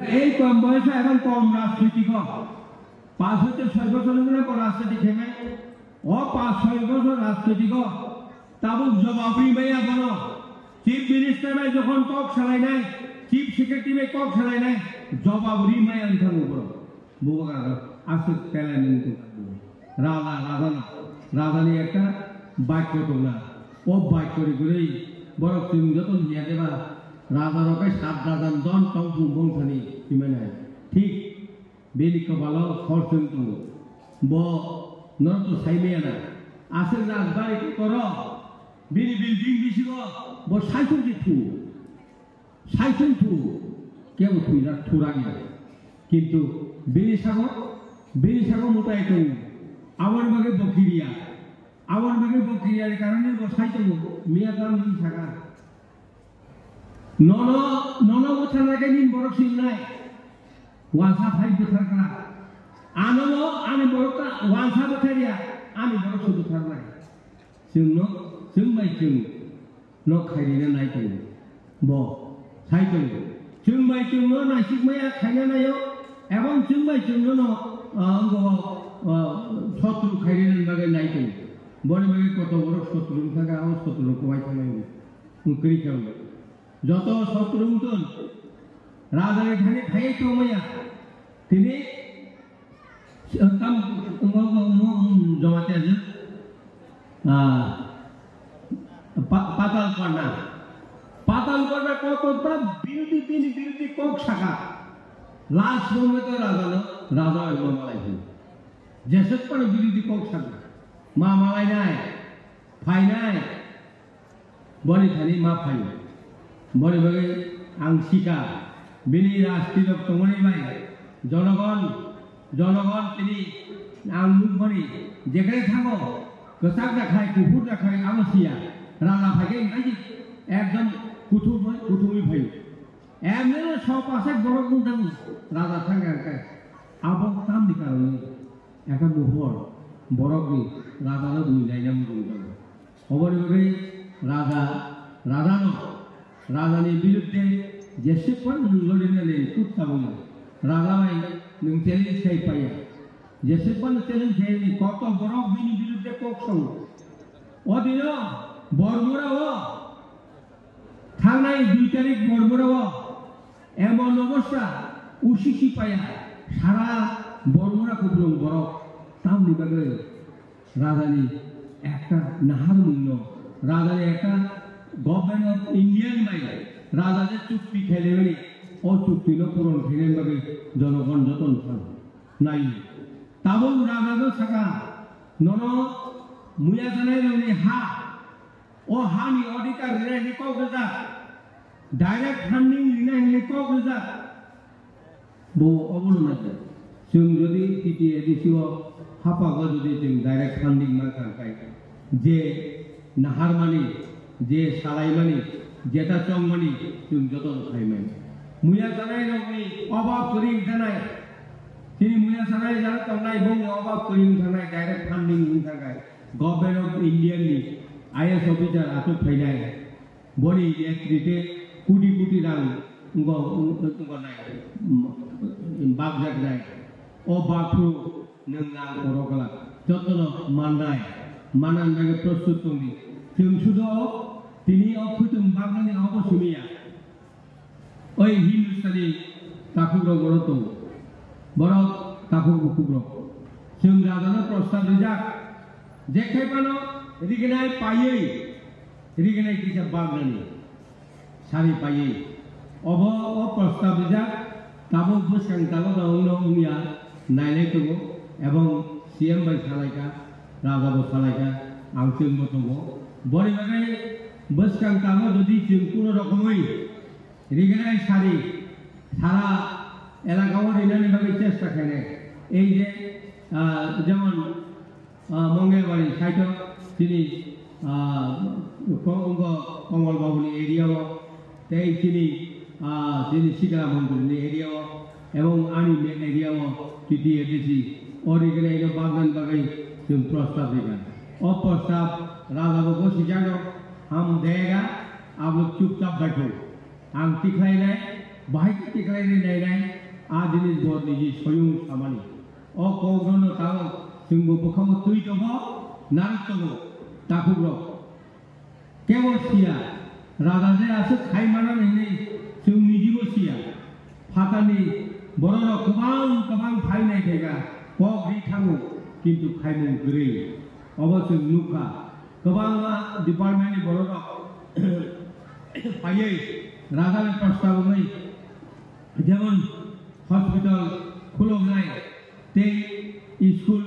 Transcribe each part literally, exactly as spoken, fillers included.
Ei kom boyoso ebong kom rajnitiko, pas hoite soi bochor ni mane bo rajniti khaimai. O pas soi bochor rajnitiko tabuk jobab rimaya bono. Chief Minister bai jokhon kok salainai, Chief Secretary bai kok salainai, jobab rimaya wngkha bo borok. Bubagra aswk talent wngkha. Raja, rajano, rajani ekta bakyo tongna. O bakyo rigurwi borok chwng joto hiya deba, rajarok khe sat rajan don tong phung bongthani himani hai. Thik bini kopalo khorchwng tongo. Bo norok to saimaya na. Aswk rajbari koro bini building bisingo bo saichung se thu. Saichung thu, kebo thwina thurang ya. Kintu bini sago, bini sago mutai tongo. Aboni bagwi bo kiriya. Aboni bagwi bo kiriya ni karon bo sai tongo. Miya tamo ni saka. Nono, nono bwtharnai khe nini borok singnai. Wansa phai bwtharkha. Ano bo ani borok ta wansa bwtharya, ani borok se bwtharnai. Chwngno, chwng bai chwng no khairina nai tongo. Bo sai tongo. Chwng bai chwngno naisikmaya khaina naio, ebong chwng bai chwngno no, ah, wngkha, ah, sotru khairina bagwi nai tongo. Boni bagwi koto borok sotru wngkha, o sotru kwbai thangwi wngkha. Joto sotru wngtun, raja ni thani phaiwi tongmaya. Tini, tam, mo, mo, mo, Jamatia je, ah, pa-, Patal Panda. Patal Panda kok kok ta birodhi, tini birodhi kok saka. Last moment to raja no, raja oi ma malai phi. Jeswk pano birodhi kok saka. Ma malai nai, phai nai. Boni thani ma phaio. Boni bagwi ang sika, bini rajtirok tongmani bai jonogon, jonogon tini ang nukmani jekhai thango, kwchak da khai, kuphur da khai, abo siya. Rala phaikhe wngkha ekdom kuthumwi, kuthumwi phaio. Emneno sopasek borok wng thango, raja thangkha hwnkhe. Abo tamni karonwi ekha mohor borokni rajano bui naina muchung tongo. Oboni bagwi raja, rajano, rajani biruddhe jeswk phano nwng lorina nini kut tabukno. Raja bai nwng challenge khai paiya. Jeswk phano challenge khai ni koto borok bini biruddhe kok sao. O dino Bormura o thangnai dui tarik Bormura o emon obostha usisi paiya sara Bormura kuplung borok tamni bagwi. Rajani ekta naharmungno, rajani ekta Government of Indian bai raja je chukti khailaiwi, o chuktino puron khainani bagwi jonogon jotono thang nai. Tabuk raja no saka, nono muya janai rokni ha, o hani odhikar rinai hwnwi kok rijak, direct funding rinai hwnwi kok rijak. Bo obono naikha. Chwng jodi T T A D C o hapago jodi chwng direct funding mankha khai, je naharmani, je salaimani, jeta chongmani chwng jotono khaimani. Muya chanai rokni obab kwrwi wngkhanai. Chini muya chanai jara tongnai bongni obab kwrwi wngkhanai direct funding wngkha khai. Government of India ni I A S officer achuk phainai. Boni netrite koti koti rang wngkha, wngkha nai, bak jak nai. O bak phuru nwng ang oro glak jotono mannai, manan bagwi prostut tongdi. Chwng sudo tini o khwtwng baknani obo simi ya. Oi Hindustani takhuk rok oro tongo. Borok takhuk bukhuk rok. Chwng rajano prostab rijak. Jekhai phano rignai paiwi, rignai kisa baknani sari paiwi. Obo o prostab rijak, tabuk bwskang tabuk no wngno wngya nailai tongo, ebong C M bai salaikha, raja bo salaikha, ang chwngbo tongo. Boni bagwi bwskang tabuk jodi chwng kuno rokomwi rignai sari sara elaka o rinani bagwi chesta khainai. Ei je, ah, jemon, ah, Mongelbari side o chini, ah, ko-, ongo Komol Babu ni area o, tei chini, ah, chini Sikla Mondol ni area o, ebong ani main area o T T A D C o rignai no bagnan bagwi chwng prostab rikha. O prostab raja bo gosi jano ham dega, abo chupchap baithong. Ang tikhlainai, Bahai khe tiklai ri nai nai, a jinis bo niji soyung samani. O kok rwno tamo chwngbo bwkhango twi tongo, narwk tongo, takhukrok. Kebo siya, raja je aswk khai mano hinwi chwng nijibo siya. Phatani bororok kwbang kwbang phai nai phaikha, kok ri thango, kintu khaimung kwrwi. Obo chwng nukha, kwbangma department ni bororok phaiwi raja ni prostab wngwi, jemon hospital khuloknai, tei school,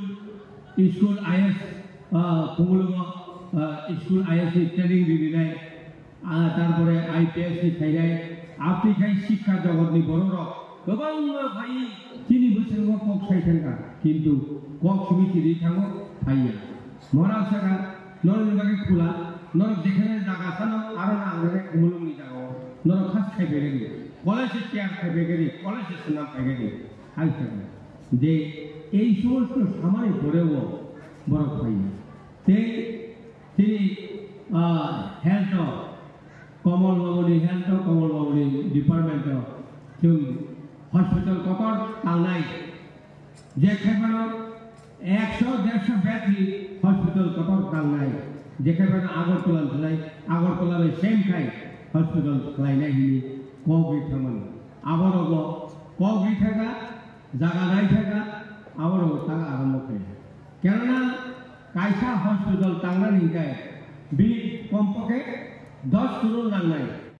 school I S, ah, Khumulwngo, ah, school I S ni training rinai, ah, tarpore I P S ni khainai, aboni khai sikha jogotni bororok kwbangma phai chini bwskango kok sai thangkha, kintu kok simi chiri thango phaiya. Mora saka, norokni bagwi khula, norok jekhene jaga sano, aro na ang rene Khumulwngni jagao, norok khas khai phaikha di, college-o tiyar khai phaikha di, college-o swnam phaikha di, hai saka. Je ei somosto samani poreo borok phaiya. Tei chini, ah, health-o, Komol Babuni health-o, Komol Babuni department-o, chwng hospital kotor tangnai. Je khaibano ekso dersho bed ni hospital kotor tangnai, je khaibano Agartala ni thwnai, Agartala bai same khai hospital khlainai hini kok ri thangmani. Aborokbo kok ri thangkha, jaga nai thangkha, aborokbo tang arambo khai. Kenana kaisa hospital tangnani hinkhe bini kompokhe dos crore nangnai.